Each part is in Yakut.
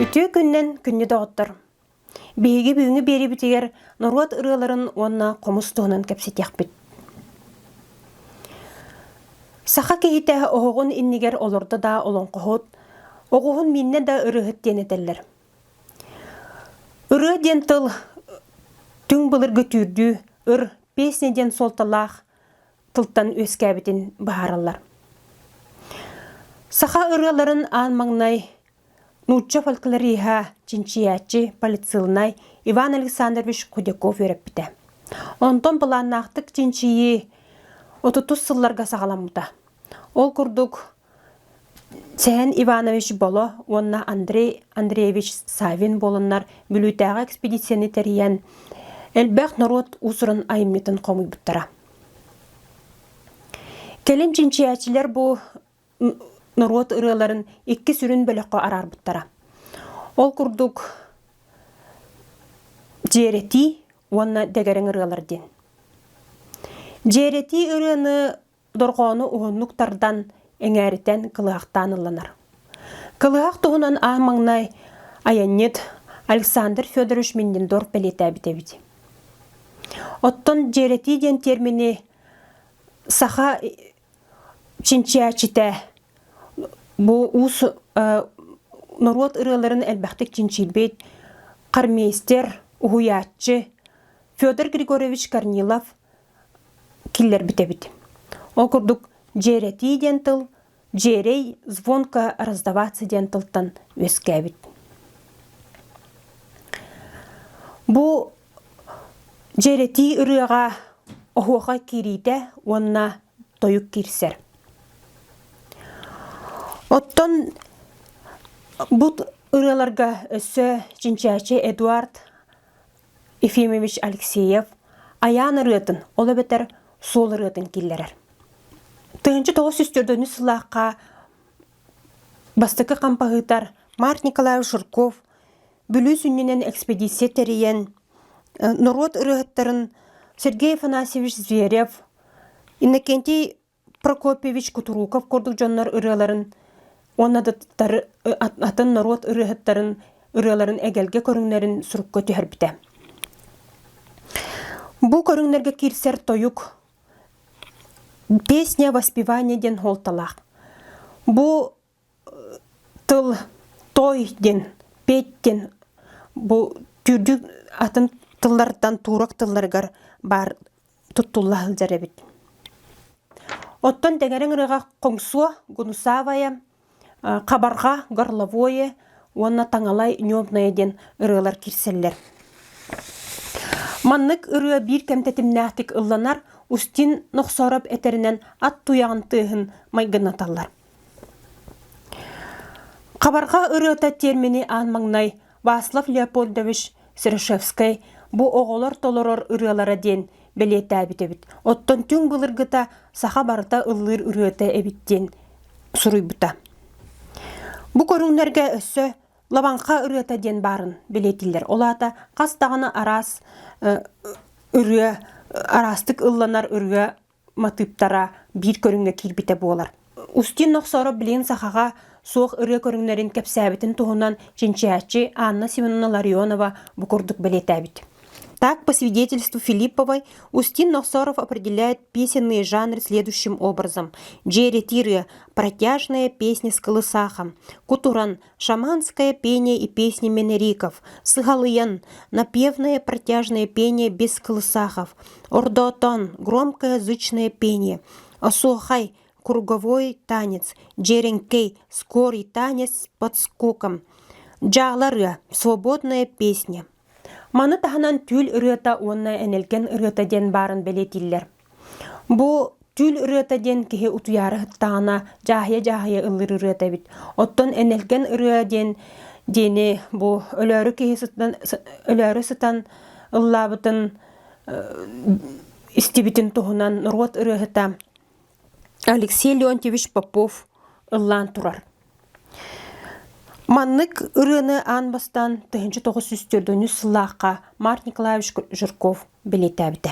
Үтүө күннэн күндү доҕоттор! Биһиги бүгүҥҥү биэриибитигэр норуот ырыаларын уонна хомус туһунан кэпсэтиэхпит. Саха киһитэ оһоҕун иннигэр олордо да олоҥхоһут, оҕуһун мииннэ да ырыаһыт диэн этэллэр. Ырыа диэн тыл түҥ былыргы түүрдүү ыр, песня диэн суолталаах тылтан үөскээбитин быһаараллар. Саха ырыаларын аан маҥнай нуучча фольклориһа, чинчийээччи, политсыылынай Иван Александрович Худяков үөрэппитэ. Онтон былааннаахтык чинчийии отутус сылларга саҕаламмыта. Ол курдук Сэһэн Иванович Боло уонна Андрей Андреевич Савин буоланнар Бүлүүтээҕи экспедицияны тэрийэн, элбэх норуот уус-уран айымньытын хомуйбуттара. Кэлин чинчийээччилэр бу норуот ырыаларын икки сүрүн бөлөххө араарбыттара. Ол курдук дьиэрэтии уонна дэгэрэҥ ырыалар диэн. Дьиэрэтии ырыаны дорҕоону уһуннук тардан, эҥээритэн, кылыһахтаан ылланар. Кылыһах туһунан аан маҥнай айанньыт Александр Федорович Миндендорф бэлиэтээбит эбит. Оттон дьиэрэтии диэн термини саха чинчийээччитэ бу уус норуот ырыаларын элбэхтик чинчийбит хормейстер, уһуйааччы Федор Григорьевич Корнилов киллэрбит эбит. Ол курдук дьиэрэтии диэн тыл дьиэрэй звонко раздаваться диэн тылтан үөскээбит. Бу дьиэрэтии ырыаҕа оһуохай киириитэ уонна тойук киирсэр. Оттон бу ырыаларга өссө чинчээччи Эдуард Ефимович Алексеев Айаан ырыатын, ол эбэтэр суол ырыатын киллэрэр. 1904 сыллаахха бастакы хампаһыытар Марк Николаевич Жирков Бүлүү сүнньүнэн экспедиция тэрийэн норуот ырыаһыттарын Сергей Афанасьевич Зверев, Иннокентий Прокопьевич Кутуруков курдук дьоннор ырыаларын уонна да атын норуот ырыаһыттарын ырыаларын эгэлгэ көрүҥнэрин сурукка түһэрбитэ. Бу көрүҥнэргэ киирсэр тойук «Песня воспевания» диэн суолталаах. Бу тыл той диэн, петь диэн бу түүрдүү атын тыллартан турок тылларыгар баар туттулла сылдьар эбит. Оттон дэҥэриҥ ырыаҕа хоҥсуо, гунусавая, хабарҕа, горловое уонна таҥалай нёбное диэн ырыалар киирсэллэр. Маннык ырыа биир кэм тэтимнээхтик ылланар, Устин Нохсоороп этэринэн ат туйаҕын тыаһын майгыннаталлар. Хабарҕа ырыата термини аан маҥнай Васлав Леопольдович Серошевскай бу оҕолор толорор ырыалара диэн бэлиэтээбит эбит. Оттон түҥ былыргыта саха барыта ыллыыр ырыата эбит диэн суруйбута. Бу көрүҥнэргэ өссө лабаҥха ырыата диэн баарын бэлиэтииллэр. Ол аата хас даҕаны араас ырыа, араастык ылланар ырыа матыыптара биир көрүҥҥэ киирбитэ буолар. Устин Нохсоороп билигин сахаҕа суох ырыа көрүҥнэрин кэпсээбитин туһунан чинчийээччи Анна Семеновна Ларионова бу курдук бэлиэтээбит. Так, по свидетельству Филипповой, Устин Нохсоров определяет песенные жанры следующим образом. Джеретиры – протяжная песня с колысахом, кутуран – шаманское пение и песни менериков, сыгалыян – напевное протяжное пение без колысахов, ордотон – громкое зычное пение, осохай – круговой танец, джеренкей – скорый танец с подскоком, джалары – свободная песня. Маны таһынан түүл ырыата уонна энэлгэн ырыата диэн баарын бэлиэтииллэр. Бу түүл ырыата диэн киһи утуйаары сыттаҕына дьааһыйа-дьааһыйа ыллыыр ырыата эбит. Оттон энэлгэн ырыа диэн диэни бу өлөөрү киһи сытан өлөөрү сытан ыллаабытын истибитин туһунан норуот ырыаһыта Алексей Леонтьевич Попов ыллаан турар. Маннык ырыаны аан бастаан 1904 сыллаахха Март Николаевич Жирков бэлиэтээбитэ.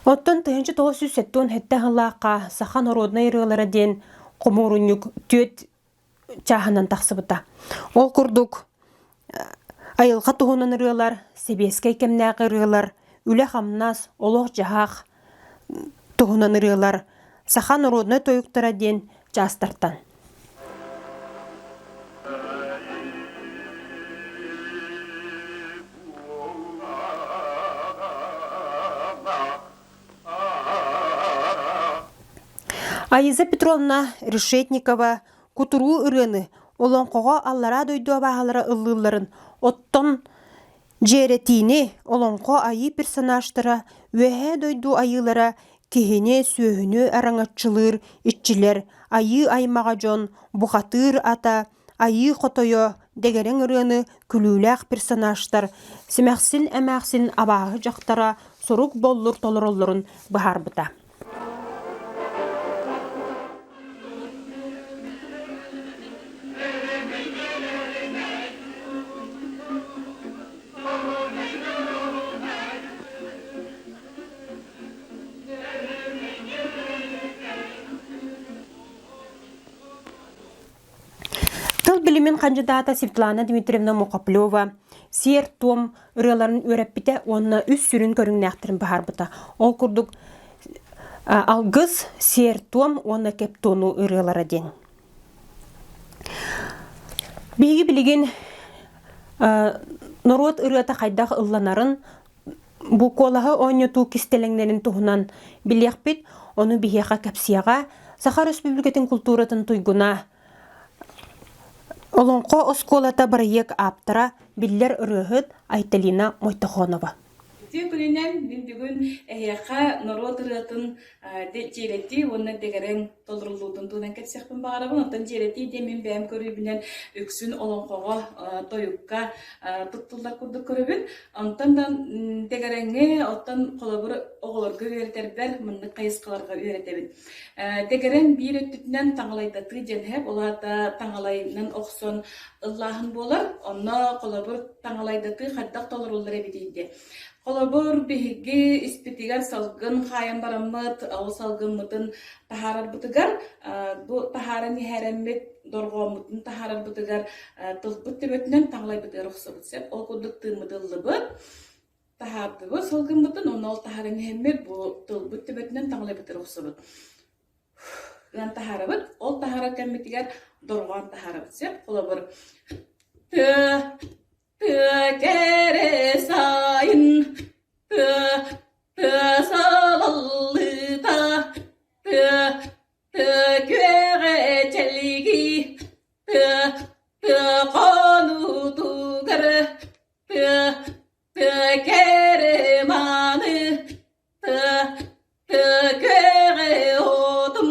Оттон 1977 сыллаахха Саха народнай ырыалара диэн хомуурунньук түөрт. чааһынан тахсыбыта. Ол курдук айылҕа туһунан ырыалар, сэбиэскэй кэмнээҕи ырыалар, үлэ-хамнас, олох-дьаһах туһунан ырыалар, саха народнай тойуктара диэн чаастартан. Аиза Петровна Решетникова кутуруу ырыаны олоҥхоҕо аллараа дойду абааһылара ыллыылларын, оттон дьиэрэтиини олоҥхо айыы персонажтара үөһээ дойду айыылара киһини, сүөһүнү араҥаччылыыр иччилэр, айыы аймаҕа дьон, бухатыыр ата, Айыы хотойо дэгэрэҥ ырыаны күлүүлээх персонажтар Симэхсин эмээхсин абааһы дьахтара сурук боллур толороллорун быһаарбыта. Тыл билимин хандьыдаата Светлана Дмитриевна Мухоплева сиэр-туом ырыаларын үөрэппитэ уонна үс сүрүн көрүҥнээхтэрин быһаарбыта. Ол курдук алгыс, сиэр-туом уонна кэп-туону ырыалара диэн. Биһиги билигин норуот ырыата хайдах ылланарын, бу куолаһы оонньотуу кистэлэҥнэрин туһунан билиэхпит, ону биһиэхэ кэпсиэҕэ Саха Өрөспүүбүлүкэтин култууратын туйгуна, Олоҥхо оскуолата бырайыак ааптара, биллэр ырыаһыт Айталина Мойтохонова. Үтүө күнүнэн мин бүгүн эһиэхэ норуот ырыатын дьиэрэтии уонна дэгэрэҥ толоруллуутун туһунан кэпсиэхпин баҕарабын. Оттон дьиэрэтии диэн мин бэйэм көрүүбүнэн үксүн олоҥхоҕо, тойукка туттуллар курдук көрөбүн. Онтон да дэгэрэҥи оттон холобур оҕолорго үөрэтэрбэр маннык хайысхаларга үөрэтэбин. Дэгэрэҥ биир өттүтүнэн таҥалайдатыы диэн иһэр, ол аата таҥалайынан охсон ыллааһын буолар. Онно холобур таҥалайдатыы хайдах толоруллар эбитий диэн. Холобур, биһиги испитигэр салгын хаайан бараммыт, ол салгыммытын таһаарарбытыгар, бу таһааран иһэрэммит дорҕооммутун таһаарарбытыгар тылбыт төбөтүнэн таҥалайбытыгар охсобут сөп. Ол курдук тыыммыт ыллыбыт, таһаардыбыт салгыммытын, уонна ол таһааран иһэммит бу тылбыт төбөтүнэн таҥалайбытыгар охсобут. Гынан таһаарабыт. Ол таһаарар кэммитигэр дорҕоон таһаарабыт сөп. Холобур, тыа Тыа кэрэ сайын, тыа, тыа салаллыыта, тыа, тыа күөҕэ чэлгий, тыа, тыа хонуутугар, тыа, тыа кэрэ мааны, тыа, тыа күөҕэ отум,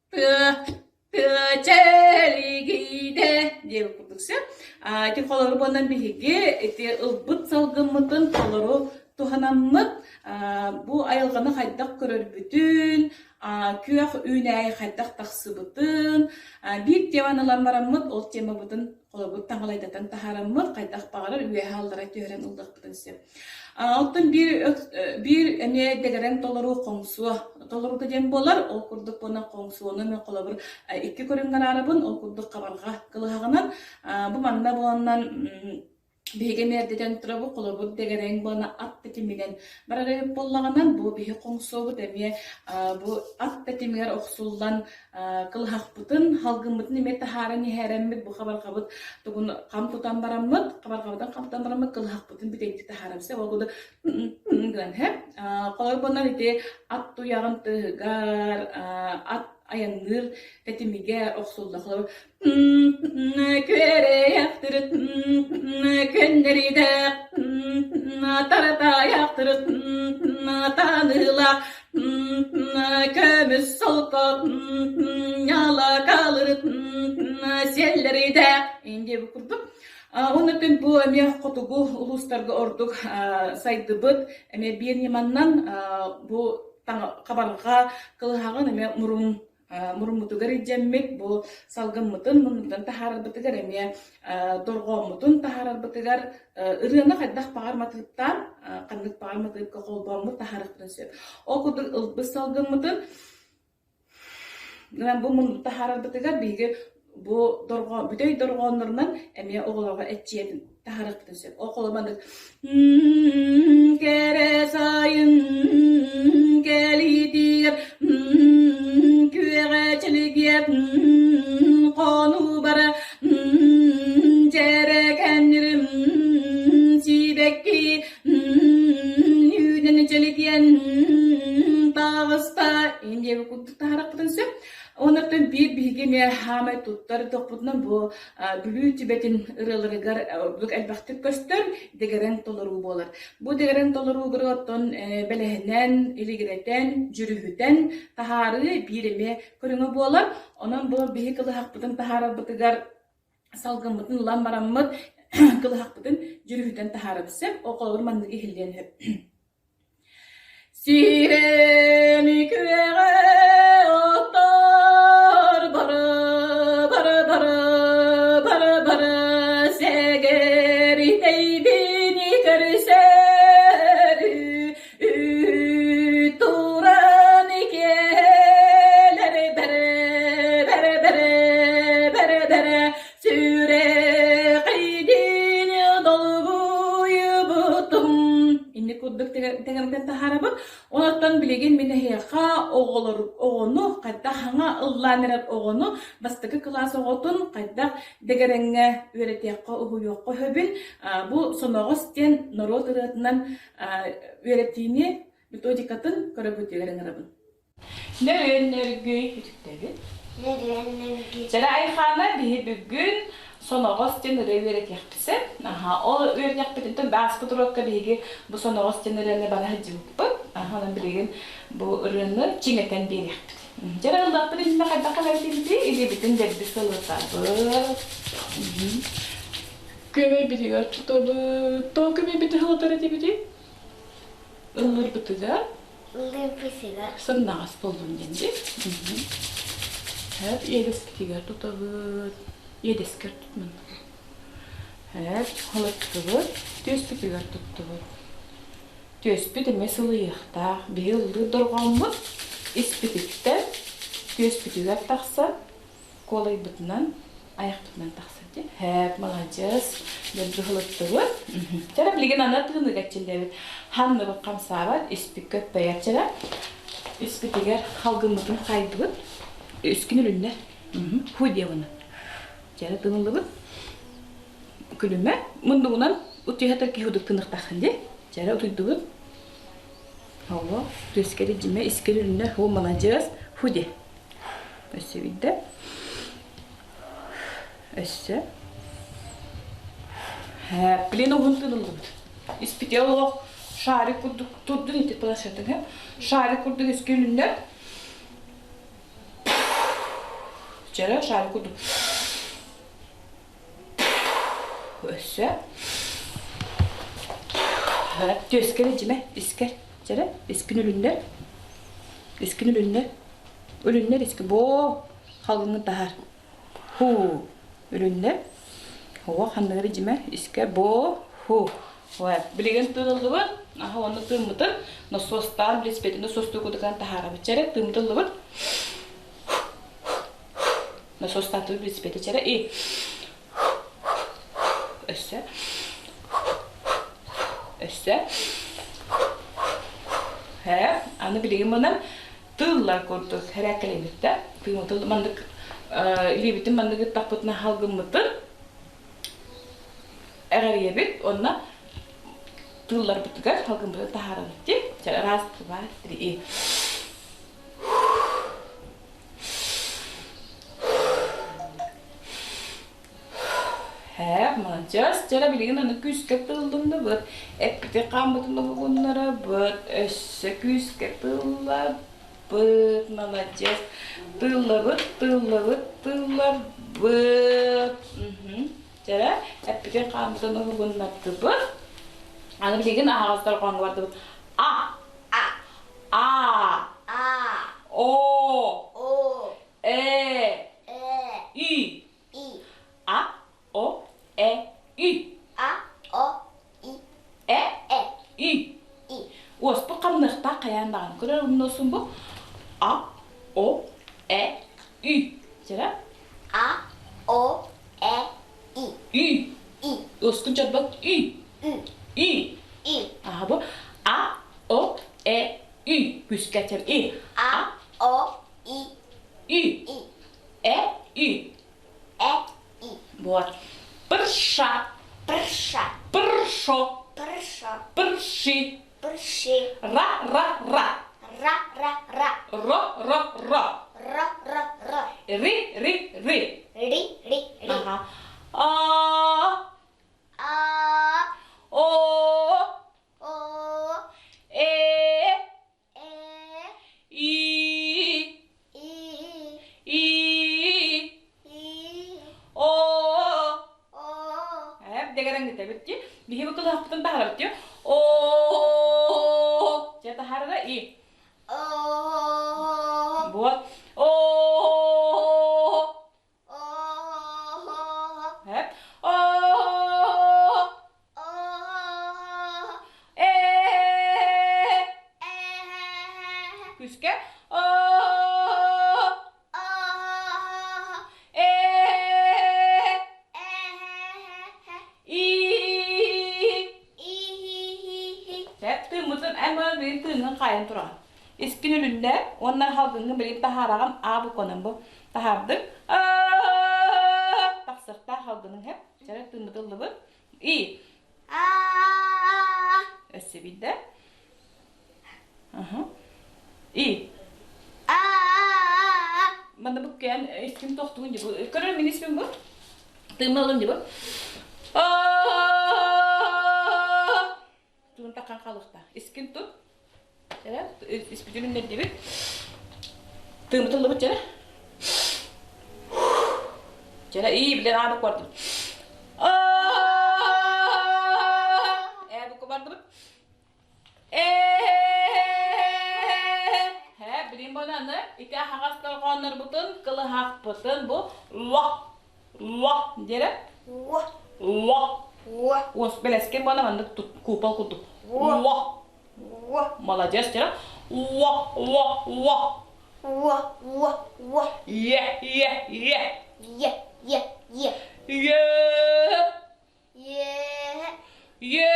Тыа, тыа чэлгийдэ диэбит курдук сөп. Ити холобур буолан биһиги ити ылбыт салгыммытын толору туһанаммыт бу айылҕаны хайдах көрөрбүтүн, күөх үүнээйи хайдах тахсыбытын, биир теманы ылан бараммыт ол темабытын холобур таҥалайдатан таһаараммыт хайдах баҕарар үөһэ аллара түһэрэн ыллахпытын сөп. Оттон биир биир эмиэ дэгэрэҥ толоруу хоҥсуо толоруута диэн буолар. Ол курдук буолан хоҥсуону мен холобур икки көрүҥҥэ араарабын. Ол курдук хабарҕа кылыһаҕынан. Бу манна буоланнан биһиги эмиэ эрдэтэн турабыт холобур дэгэрэҥ буолан ат тэтиминэн барар эбит буоллаҕынан бу биһи хоҥсуобут эмиэ бу ат тэтимигэр охсуллан кылыһахпытын, халгыммытын эмиэ таһааран иһээрэммит, бу хабарҕабыт тугун хам тутан бараммыт, хабарҕабытын хам тутан бараммыт кылыһахпытын бүтэйдик таһаарабыт. Ол курдук гынан иһэр. Холобур буолан ити ат туйаҕын тыаһыгар, ат айанныыр тэтимигэр охсулла. Холобур Күөрэйэхтирит күннэридэх таратаайахтырыт таныылаах көмүс солко ньалакалырыт сиэллэридэх диэбит курдук. Оннуттан бу эмиэ хотугу улуустарга ордук сайдыбыт эмиэ биир ньыманнан бу хабарҕа кылыһаҕын эмиэ мурун муруммутугар илдьэммит бу салгыммытын муннуктан таһаарарбытыгар эмиэ дорҕооммутун таһаарарбытыгар ырыаны хайдах баҕар матыыптаан ханнык баҕар матыыпка холбооммут таһаарыахпытын сөп. Ол курдук ылбыт салгыммытын бу муннук таһаарарбытыгар биһиги Бу дорҕоон бүтэй дорҕооннорунан эмиэ оҕолорго эччийэн таһаарыахпытын сөп. Ол холобур маннык кэрэ сайын кэлиитигэр күөҕэ чэлгиэт хонуу бара дьэрэкэннирим сибэкки үүнэн чэлгиэн таҕыста диэби курдук таһаарыахпытын сөп. Оннуктан биир биһиги эмиэ хаамай туттар тохпутунан бу Бүлүү түбэтин ырыаларыгар ордук элбэхтик көстөр дэгэрэҥ толоруу буолар. Бу дэгэрэҥ толоруугар оттон бэлэһинэн, илигирэтэн, дьүрүһүтэн таһаарыы биир эмиэ көрүҥэ буолар. Онон бу биһи кылыһахпытын таһаарарбытыгар салгыммытын ылан бараммыт кылыһахпытын дьүрүһүтэн таһаарабыт сөп. Ол холобур маннык иһиллиэн сөп. Сирэми күөҕэ оттор бары бары бары бары бары сэгэритэйбини көрсөрү туран кэлэр бэрэ бэрэ бэрэ бэрэ бэрэ Сүрэхийдин долгуйбутум Инник курдук тэҥэмтэн таһаарабыт. Онтон билигин мин эһиэхэ оҕолор оҕону хайдах хаҥа ыллаан эрэр оҕону бастакы кылаас оҕотун хайдах дэгэрэҥҥэ үөрэтиэххэ уһуйуохха сөбүн бу соноҕос диэн норуот ырыатынан үөрэтиини методикатын көрөбүтүгэр ыҥырабын. Нөрүөн нөргүй үтүктэбит. Нөрүөн нөргүй. Чэрэ Айхаана биһи бүгүн соноҕос диэн ырыа үөрэтиэхпит сөп. Аха, ол үөрэтиэхпититтэн ааспыт уруокка биһиги бу соноҕос диэн ырыаны бара сылдьыбыппыт. Аха, онон билигин бу ырыаны чиҥэтэн биэриэхпит. Дьэ, ыллахпыт иннинэ хайдах кэлэрбитий? Илиибитин дэлби сылытабыт. Күөмэйбитигэр тутабыт. Тоҕо күөмэйбитин сылытар этибитий? Ыллырбытыгар Ыллырбытыгар Сымнаҕас буоллун диэн дии. Һэп иэдэскитигэр тутабыт. Иэдэскэр тутмун. Һэп холоттубут. Түөспүтүгэр туттубут. Түөспүт эмиэ сылыйыахтаах. Биһи ыллыыр дорҕооммут испититтэн түөспүтүгэр тахсан куолайбытынан айахпытынан тахсар дии. Һээп, маладьыас, дэлби ылыттыбыт. Чэрэ билигин аны тыыныга эрчиллэбит. Ханныбыт хамсаабат, испит көппөйөр чэрэ. Испитигэр халгыммытын хайдыбыт. Үскүн үлүннэр. Ху диэбини. Чэрэ тыыныллыбыт. Күлүмэ. Муннугунан утуйатар киһи удук тыныктахын дии. Чэрэ утуйдубут. Ого, түөскэри дьимэ искэр үлүннэр. Ху, маладьыас. Ху дии. Өссө биирдэ. Өссө. Блин, уһун тыыныллыбыт. Испите олох шарик курдук турдун ити планшетыҥ Шарик курдук искэ үлүннэр. Чэрэ шарик курдук. Өссө. Түөскэр дьимэ, искэр. Чэрэ, искин үлүннэр. Искин үлүннэр. Үлүннэр иски боо халыҥын таһар. Ху үлүннэр. Оо ханныгар дьимэ искэ боо ху. Ой, билигин тыыныллыбыт. Аха онно тыыммытын носуостаан билиспетин носуостуу кудукан таһаарабыт. Чэрэ тыымтыллыбыт. Носуостаатыбыт билиспети чэрэ и өссө өссө Ээ, аны билигин мынан тыыллар курдук хэрээккэлэйбит да тыыммытын маннык илиибитин маннык ыттахпытына халгыммытын эҕэрийэбит уонна тыылларбытыгар халгыммытын таһаарабыт дии раз два три Һээ, маладьыас, дьэ эрэ билигин аны күүскэ тыыллынныбыт, эппити-хааммытын уһугуннарабыт, өссө күүскэ тыыллабыт, маладьыас, тыыллабыт, тыыллабыт, тыыллабыт. Дьэ эрэ, эппити-хааммытын уһугуннардыбыт. Аны билигин аһаҕас дорҕооҥҥо бардыбыт. А, А А, А О, О Э, Э И, И А, О, Э, И. А О И Э, Э И. И Уоспут хамныахтаах хайаан даҕаны көрөр умнуосун бу А, О, Э, И. Чэрэ? А. О, Э, И. И. И. Ускун чорбот И. Ү. И. И. Аха бу А, О, Э, И. Күскэ И. А, О, И. И. И. Э, И. Э, И. Вот. Пырша. Пырша. Пыршо. Пыршо. Пырши. Пырши. Ра, ра, ра. Ра, ра, ра. Ро, ро, ро. Ро, ро, ро. Ри, ри, ри. Ри, ри, ри. Ага. А, А, О, О, Э, Э, И, И, И, И, О. О. Эп дегереңдете битти. Биһи бу кылаһаппытын таһарабыт дии. О, Чэ таһарара и. О, Вот. О, О, Эп. О, О, Э, Э, Күскэ. О, О, Э, Э, И. И, Сөп тыыммытын эн буолан билин тыыҥҥын хаайан тураҕын. Искин үлүннэ уонна халгыҥҥын билин таһаараҕын аа букванан бу таһаардыҥ. Тахсыахтаах халгыныҥ һэп. Чэрэ тыыммыт ыллыбыт. И. А, Өссө биирдэ. И. А, Манна бу кээн искин тохтугун дии бу. Көрөр мин испин бу. Тыымма ылын дии бу. Тугун таккан хаалыахтаах. Искин тут. Чэрэ, испитин үннэрдибит. Тыыммыт ыллыбыт чэрэ. Чэрэ, ии, билэн аабык бардым. Ээ, букка бардыбыт. Ээ, билин бонаны ити аһаҕас дорҕооннорбутун, кылыһахпытын бу ло, ло диэрэ. Уо. Ло. Уо. Уос бэлэскин буона маннык купол курдук. Уо. Ло. Уо. Молодец, диэрэ. Уо, уо, уо. Уо, уо, уо. Е, е, е. Е, е, е. Е. Е. Е.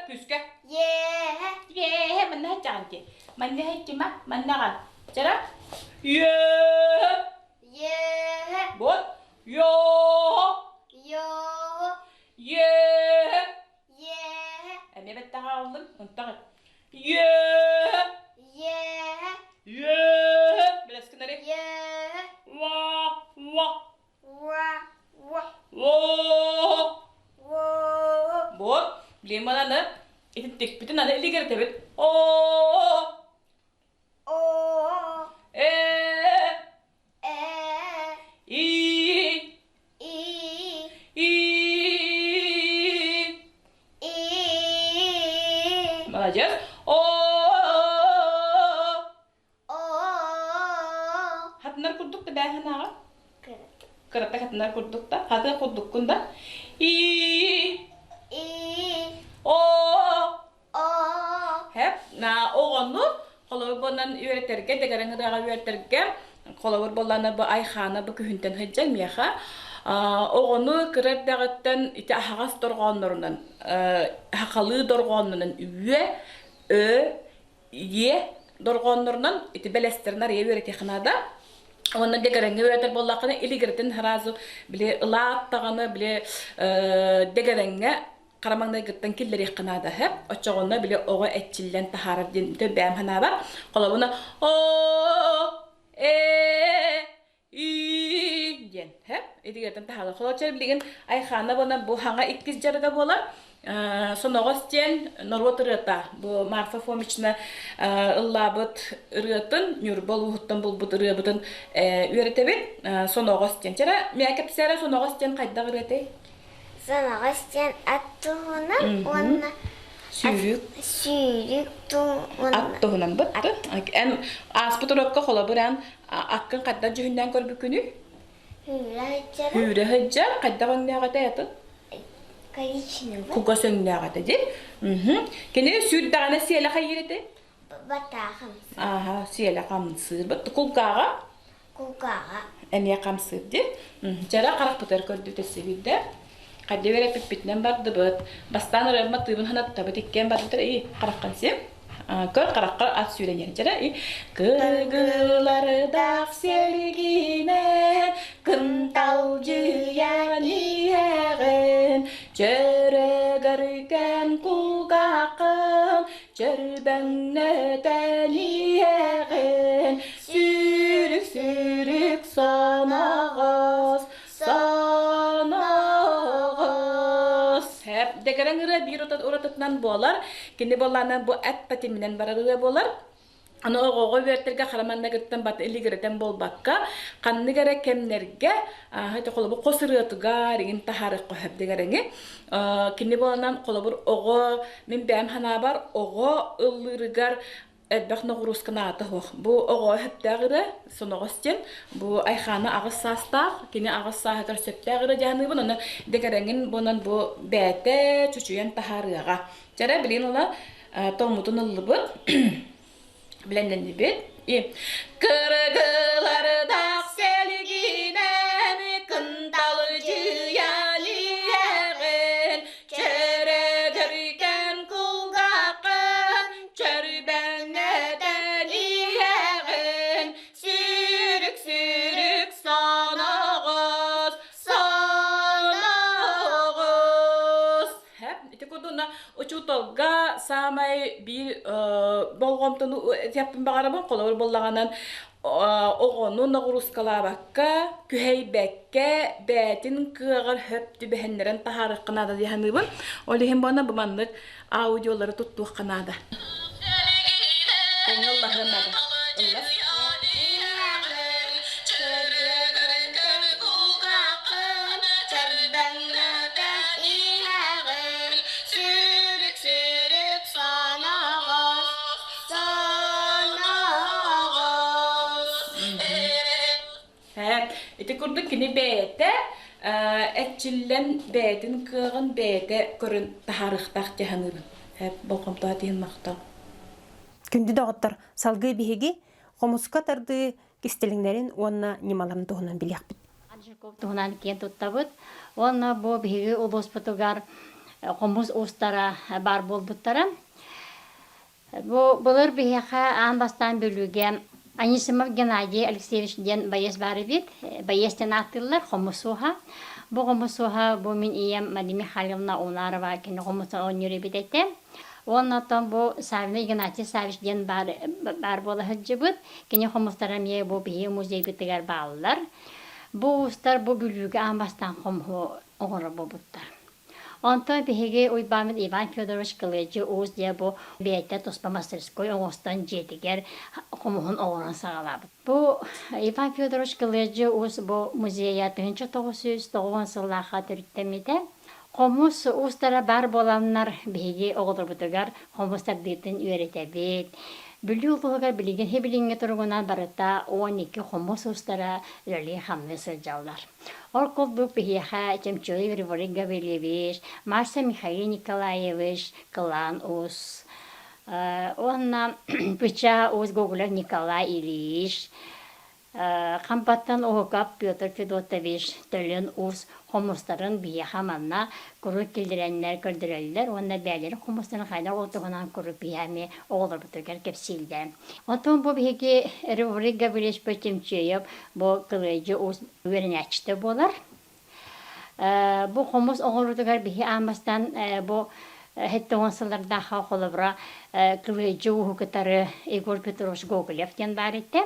Күскэ. Е. Е, манна хачаан ти. Манна хачима, маннаҕа. Чара. Е. Е. Вот. Йо. Йо. Е. Е. Эмиэ бэттэҕэ аҕаллым, онтон Е. Е. Е. Билэскинэри. Е. Ва, ва. Уа, уа. Во. Во. Вот. Билин мананы ититтикпитин аны илигэртэбит. О. О. Э. Э. И. И. И. И. Молодец. О. О. Хатынар курдук да бээхэн ааҕа. Кырата хатынар курдук да. Хаты курдуккун да. И. И. О. О. Хэп на оҕону холобур буолан үөрэтэргэ, дэгэрэҥ ырыаҕа үөрэтэргэ холобур буоллаана бу Айхаана бу күһүнтэн сылдьан миэхэ оҕону кыра эрдэҕиттэн ити аһаҕас дорҕооннорунан хахалыы дорҕооннорунан үө, ө, е дорҕооннорунан ити бэлэстэрин арыйа үөрэтиэххэ наада. Уонна дэгэрэҥҥэ үөрэтэр буоллаххына илигиритин сразу били ылаат даҕаны били дэгэрэҥҥэ хара маҥнайгыттан киллэриэххэ наада сөп. Оччоҕуна били оҕо эрчиллэн таһаарар диэн бэйэм санаабар. Холобуна о э и диэн сөп. Итигэртэн таһаарар. Холочер билигин Айхаана буолан бу хаҥа иккис дьарыга буолар. Соноҕос диэн норуот ырыата. Бу Марфа Фомична ыллаабыт ырыатын, Ньурба улууһуттан булбут ырыабытын үөрэтэбит. Соноҕос диэн. Чэрэ, миэхэ кэпсээрэ соноҕос диэн хайдах ырыатай? Соноҕос диэн ат туһунан уонна Сүүрүк. Сүүрүк туһунан. Ат туһунан бытты. Эн ааспыт урокка холобур эн аккын хайдах дьүһүннээн көрбүккүнүй? Хүүрэ сылдьар. Хүүрэ сылдьар. Хайдах өҥнөөх этэй атын? Коричневый. Кугас өҥнөөх этэ дии. Кини сүүрдэҕинэ сиэлэ хайыыр этэй? Батаахым. Ааха, сиэлэ хамсыыр. Бытты кулгааҕа? Кулгааҕа. Эмиэ хамсыыр дии. Чэрэ харахпытыгар көрдүбүт өссө биирдэ. Хайда үөрэппиппитинэн бардыбыт. Бастаан ырыам матыыбын санаттабыт иккиэн бардытар и хараххын сиэм. Көр харахха ат сүүрэн иһэр дьэрэ и Кыргылардаах сэлгинэн кынталдьыйан иһэҕин Чөрөгөргөн кулгааххын Чөрбөҥнөтөн иһэҕин Сүүрүк-сүүрүк соноҕос, соноҕос. Дэгэрэҥ ырыа биир уратытынан буолар. Кини буоллаана бу эт татиминэн барар ырыа буолар. Аны оҕоҕо үөртэргэ хара маннагыттан бат илигирэтэн буолбакка, ханнык эрэ кэмнэргэ холобур хос ырыатыгар иҥин таһаарыахха сөп дэгэрэҥи. Кини буоланан холобур оҕо мин бэйэм санаабар оҕо ыллыырыгар элбэх ноҕуруусканы аата суох. Бу оҕо сөптөөх ырыа, соноҕос диэн. Бу Айхаана аҕыс саастаах, кини аҕыс сааһыгар сөптөөх ырыа дьаһаныыбын, онно дэгэрэҥин буонан бу бэйэтэ чочуйан таһаарыаҕа. Чэрэ, билигин ыла тоҥмутун ыллыбыт. Билэннэннибит. И Кыргылардаах сэлгинэн кынталдьыйан иһэҕин, чөрөгөргөн кулгааххын чөрбөҥнөтөн иһэҕин, сүүрүк-сүүрүк соноҕос, соноҕос. Ити курдук учууталга саамай биир болҕомтону этиэхпин баҕарабын. Холобур буоллаҕынан оҕону ноҕуруускалаабакка, күһэйбэккэ, бэйэтин кыаҕар хөп түбэһиннэрэн таһаарыахха наада дии саныыбын. Ол иһин буолна бу маннык аудиолары туттуохха наада. Тэҥҥэ ыллаһыан наада. Ыллас. Ити курдук кини бэйэтэ эрчиллэн бэйэтин кыаҕын бэйэтэ көрөн таһаарыахтаах дии саныыбын. Болҕомтоҕо иһин махтал. Күндү доҕоттор, салгыы биһиги хомуска тардыы кистэлэҥнэрин уонна ньымаларын туһунан билиэхпит. Жирков туһунан киэн туттабыт. Уонна бу биһиги улууспутугар хомус уустара баар буолбуттара. Бу былыр биһиэхэ аан бастаан Бүлүүгэ Анисимов Геннадий Алексеевич диэн байыас баар эбит. Байыас диэн ааттыыллар, хомус ууһа. Бу хомус ууһа бу мин ийэм Мария Михайловна Унарова кини хомуса оонньуур эбит этэ. Уонна оттон бу Савина Игнатий Савич диэн баар, баар буола сылдьыбыт. Кини хомустара эмиэ бу биһиги музейбытыгар бааллар. Бу уустар бу Бүлүүгэ аан бастаан хомуһу оҥорор буолбуттар. Онтон биһиги Уйбааммыт Иван Федорович Кылыадьы Уус диэ бу бэйэтэ туспа мастерской оҥостон дьиэтигэр хомуһун оҥорон саҕалаабыт. Бу Иван Федорович Кылыадьы Уус бу музейа 1990 сыллаахха төрүттэммитэ. Хомус уустара баар буоланнар биһиги оҕолорбутугар хомус тардыытын үөрэтэбит. Бүлүү улууһугар билигин билиҥҥи туругунан барыта 12 хомус уустара үлэлии-хамныы сылдьаллар. Ол курдук биһиэхэ Чемчуев Григорий Гаврильевич, Марса Михаил Николаевич, Кылаан Уус уонна Пыча Уус Гоголев Николай Ильич, Хампаттан Уһукап Петр Федотович Төлөн Уус хомустарын биһиэхэ манна куруук киллэрэннэр көрдөрөллөр уонна бэйэлэрин хомустарын хайдах ол туһунан куруук биһиэхэ эмиэ оҕолорбутугар кэпсииллэр. Оттон бу биһиги Рюрик Гаврильевич Чемчеев бу Кылыйдьы Уус үөрэнээччитэ буолар. Бу хомус оҥоруутугар биһи аан бастаан бу 70 сыллардаахха холобура Кылыйдьы ууһу кытары Егор Петрович Гоголев диэн баар этэ.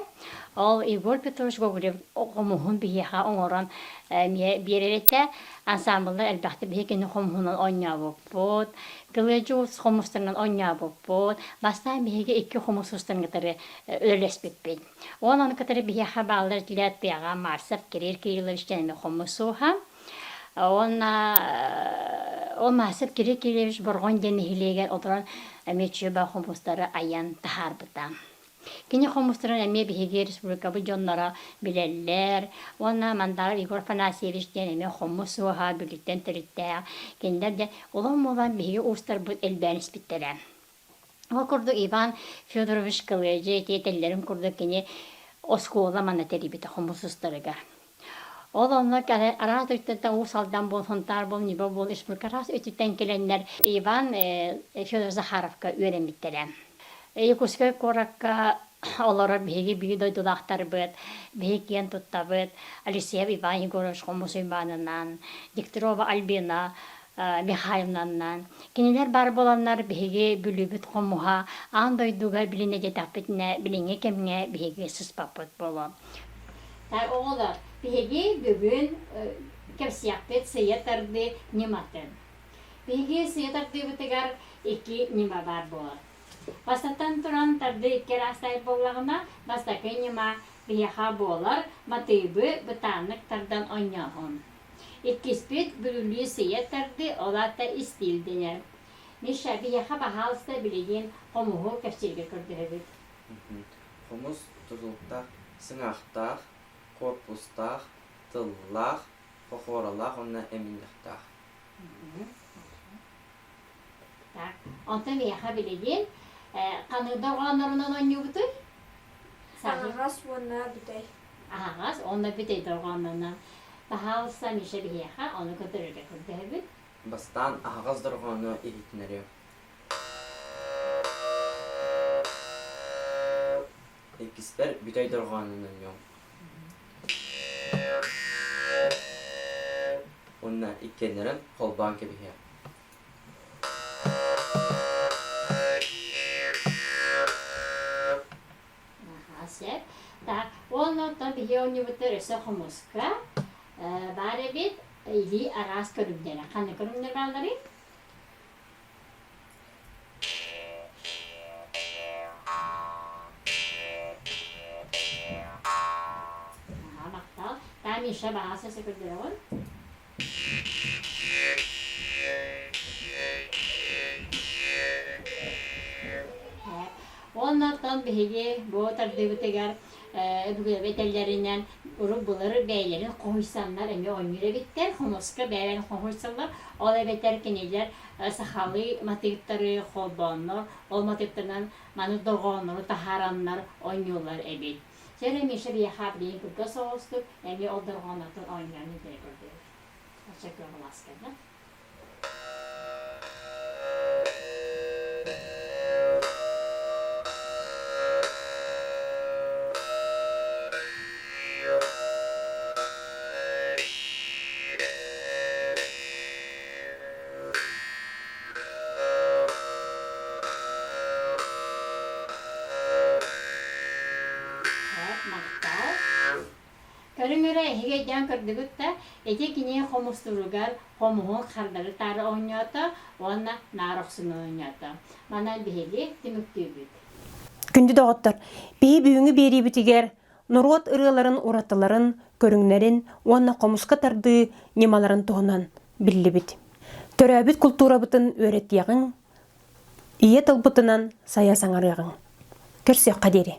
Ол Егор Петрович Гоголев хомуһун биһиэхэ оҥорон эмиэ биэрэр этэ. Ансаамбыллар элбэхтик биһи кини хомуһунан оонньообуппут. Кылыйдьы уус хомустарынан оонньообуппут. Бастаан биһиги икки хомус уустарын кытары үлэлэспиппит. Уон ону кытары биһиэхэ бааллар этилэр тыаҕа Марсов Кирилл Кириллович диэн хомусууһа. Уонна ол Марсов Кирилл Кириллович Борҕон диэн нэһилиэгэр олорон эмиэ чүөбэ хомустары айан таһаарбыта. Кини хомустарын эмиэ биһиги республикабыт дьонноро билэллэр. Уонна Мандаров Егор Афанасьевич диэн эмиэ хомус уоһа Бүлүүттэн төрүттээх. Кинилэр дьэ улам-улам биһиги уустарбыт элбээн испиттэрэ. Ол курдук Иван Федорович Кылыадьы ити этэллэрин курдук кини. оскуола манна тэрийбитэ хомус устарыгар. Ол онно араас өттүттэн Уус Алдан буол, Сунтаар буол, Ньурба буол, республика араас өттүттэн кэлэннэр Иван Федор Захаровка үөрэммиттэрэ. Якутскай куоракка олорор биһиги биир дойдулаахтарбыт, биһиги киэн туттабыт Алексеев Иван Егорович Хомус Уйбаанынан, Дегтярова Альбина Михайловнанан. Кинилэр баар буоланнар биһиги Бүлүүбүт хомуһа аан дойдуга билинэ диэтэхпитинэ билиҥҥи кэмҥэ биһиги сыспаппыт буолуо. Оҕолор, биһиги бүгүн кэпсиэхпит сыйа тардыы ньыматын. Биһиги сыйа тардыыбытыгар икки ньыма баар буолар. Бастатан туран тардыы икки араастаах буоллаҕына, бастакы ньыма биһиэхэ буолар матыыбы бытааннык тардан оонньооһун. Иккиспит бүлүлүү сыйа тардыы, ол аата истиил дэнэр. Миша, биһиэхэ баһаалыста билигин хомуһу кэпсииргэ көрдөһөбүт. Хомус тутулуктаах, сыҥаахтаах, корпустаах, тыллаах, хохуоралаах уонна эминньэхтээх. Так, онтон миэхэ билигин ханнык дорҕооннорунан оонньуубутуй? Аһаҕас уонна бүтэй. Аһаҕас уонна бүтэй дорҕооннорунан. Баһаалыста Миша биһиэхэ ону көрдөрөргө көрдөһөбүт. Бастаан аһаҕас дорҕоону иһитинэриэм. Иккиспэр бүтэй дорҕоонун оонньуом. Уонна иккиэннэрин холбоон кэбиһиэм. Аха, сөп. Так, уонна оттон биһиги оонньуубуттар өссө хомуска баар эбит илии араас көрүҥнэрэ. Ханнык көрүҥнэр баалларый? Аха, махтал. Та Миша баҕас өссө көрдөрөҕүн? Уонна оттон биһиги бу тардыыбытыгар өбүгэлэрбит этэллэринэн урут былыр бэйэлэрин хоһуйсаннар эмиэ оонньуур эбиттэр, хомуска бэйэлэрин хоһуйсаллар. Ол эбэтэр кинилэр сахалыы матыыптары холбооннор, ол матыыптарынан маннык дорҕооннору таһаараннар оонньууллар эбит. Чэ эрэ Миша биһиэхэ билигин кылгас соҕустук эмиэ ол дорҕооннортон оонньоон илдьэ көрдүбүт. Оччо кыаҕылааска да. Махтал. Көрүҥ эрэ, эһиги өйдөөн көрдүгүт да, ити кини хомустууругар хомуһун хардары таары оонньоото уонна наар охсуну оонньоото. Манан биһиги түмүктүүбүт. Күндү доҕоттор, биһи бүгүҥҥү биэриибитигэр норуот ырыаларын уратыларын, көрүҥнэрин уонна хомуска тардыы ньымаларын туһунан биллибит. Төрөөбүт култуурабытын үөрэтиэҕиҥ, ийэ тылбытынан сайа саҥарыаҕыҥ. Көрсүөххэ диэри.